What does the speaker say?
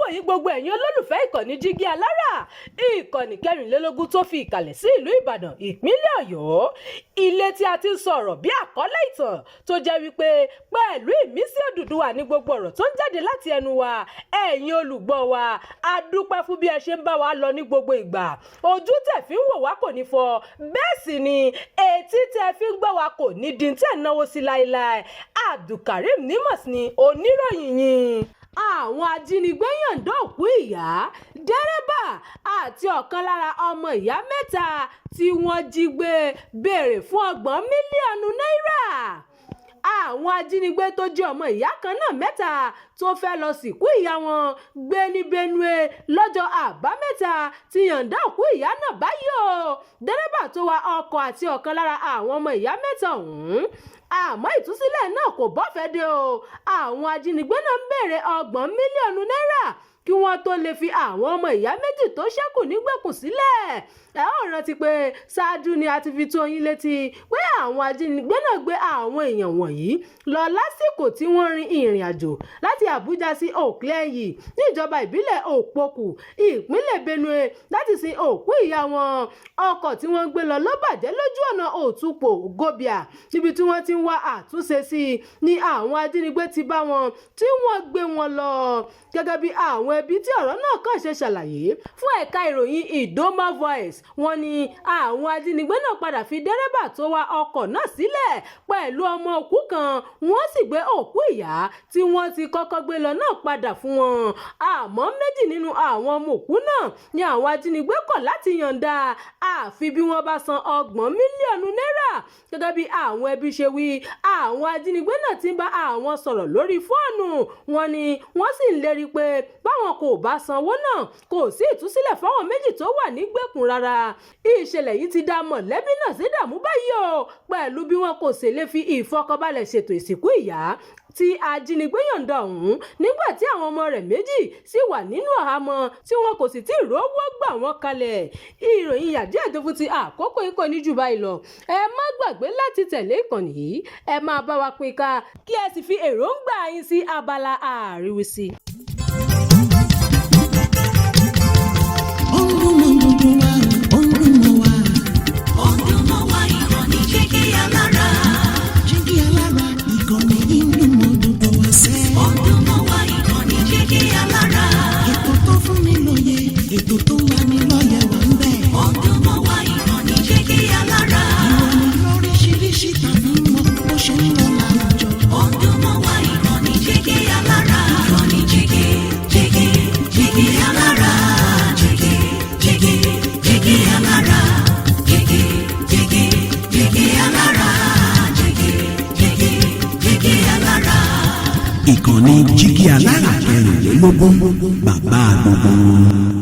Wòyí gbogbo ẹ̀yin olólùfẹ́ ìkànnì Jígí Alára, ìkànnì 24 tó fi ìkàlẹ̀ sí ìlú Ìbàdàn, ìpínlẹ̀ Ọ̀yọ́, ilé tí a ti ń sọ̀rọ̀ bí àkọlé ìtàn tó jẹ́ wípé pẹ̀lú ìmísí Odùduwà ní gbogbo ọ̀rọ̀ tó ń jáde láti ẹnu wa. Ẹ̀yin olùgbọ́ wa, a dúpẹ́ fún bí ẹ ṣe ń bá wa lọ ní gbogbo ìgbà. Ojú tẹ̀ fi ń wò wá kò ní fọ́, bẹ́ẹ̀ sì ni etí tẹ̀ fi ń gbọ́ wa kò ní di tẹ̀ náwó sí láéláé. Abdulkareem Nimas ni oníròyìn yín. Àwọn ajínigbé yọ̀ǹda òkú ìyá, dẹ́rẹ́bà àti ọ̀kan lára ọmọ ìyá mẹ́ta tí wọ́n jí gbé, béèrè fún 30 mílíọ̀nù náírà. Àwọn ajínigbé tó jí ọmọ ìyá kan náà mẹ́ta tó fẹ́ lọ sìnkú ìyá wọn gbé ní Benue lọ́jọ́ Àbámẹ́ta ti yọ̀ǹda òkú ìyá náà báyìí o, dẹ́rẹ́bà tó wa ọkọ̀ àti ọ̀kan lára àwọn ọmọ ìyá mẹ́ta ọ̀hún. Àmọ́ ìtúsílẹ̀ náà kò bọ́fẹ́ dé o. Àwọn ajínigbé náà ń béèrè 30 mílíọ̀nù náírà kí wọ́n tó lè fi àwọn ọmọ ìyá méjì tó ṣẹ́kù nígbèkùn sílẹ̀. Ẹ ó rántí pé ṣáájú ni a ti fi tó yín létí pé àwọn ajínigbé náà gbé àwọn èèyàn wọ̀nyí lọ lásìkò tí wọ́n rin ìrìn àjò láti Àbújá sí Oakland níjọba ìbílẹ̀ Òpokù, ìpínlẹ̀ Benue, láti sin òkú ìyá wọn. Ọkọ̀ tí wọ́n gbé lọ ló bàjẹ́ lójú ọ̀nà Òtúpò Gobia, níbi tí wọ́n ti ń wá àtúnṣe sí i ní àwọn ajínigbé ti bá wọn tí wọ́n gbé wọn lọ, gẹ́gẹ́ bí àwọn ẹbí tí ọ̀rọ̀ náà kàn ṣe ṣàlàyé fún ẹ̀ka ìròyìn Idoma Voice. Wọ́n ní àwọn ajínigbé náà padà fi dẹ́rẹ́bà tó wa ọkọ̀ náà sílẹ̀ pẹ̀lú ọmọ òkú kan, wọ́n sì gbé òkú ìyá tí wọ́n ti kọ́kọ́ gbé lọ náà padà fún wọn. Àmọ́ méjì nínú àwọn ọmọ òkú náà ni àwọn ajínigbé kọ̀ láti yọ̀ǹda, àfi bí wọ́n bá san 30 mílíọ̀nù náírà, gẹ́gẹ́ bí àwọn ẹbí ṣe wí. Àwọn ajínigbé náà ti ń bá àwọn sọ̀rọ̀ lórí fóònù wọn ni wọ́n sì ń lérí pé báwọn kò bá sanwó náà, kò sí ìtúsílẹ̀ fáwọn méjì tó wà nígbèkùn rárá. Ìṣẹ̀lẹ̀ yìí ti dá mọ̀lẹ́bí náà sí ìdààmú báyìí o, pẹ̀lú bí wọn kò sì lè fi ìfọkànbalẹ̀ ṣètò ìsìnkú ìyá tí ajínigbé yọ̀ǹda ọ̀hún, nígbà tí àwọn ọmọ rẹ̀ méjì sì wà nínú àhámọ́ tí wọn kò sì tí ì rówó gbà wọ́n kalẹ̀. Ìròyìn yàjóyàjó fún ti àkókò yìí kò ní jù báyìí lọ. Ẹ má gbàgbé láti tẹ̀lé ìkànnì yìí, ẹ máa bá wa pín ká, kí ẹ sì fi èròǹgbà yín sí abala àríwísí. Ó ń dún mọ́ gbogbo wa, ó ń dún mọ́ wa. Ó ń dún mọ́ wa, ìkànnì Jígí Alára. Jígí Alára, ìkànnì yìí ń dún mọ́ gbogbo wa sẹ́. Ó ń dún mọ́ wa, ìkànnì Jígí Alára. Ètò tó fún ni lóye, ètò tó ń lani lọ́yẹ̀ wà ń bẹ̀. Ó ń dún mọ́ wa, ìkànnì Jígí Alára. Ìròyìn lóríṣiríṣi tàbí mọ bó ṣe ń lọ láwùjọ. Ó ń dún mọ́ wa, ìkànnì Jígí Alára. Ìkànnì Jígí, Jígí, Jígí Alára. Jígí, Jígí, Jígí Alára. Jígí, Jígí, Jígí Alára. Jígí, Jígí, Jígí Alára. Ìkànnì Jígí Alára 24, bàbá gbogbo wọn.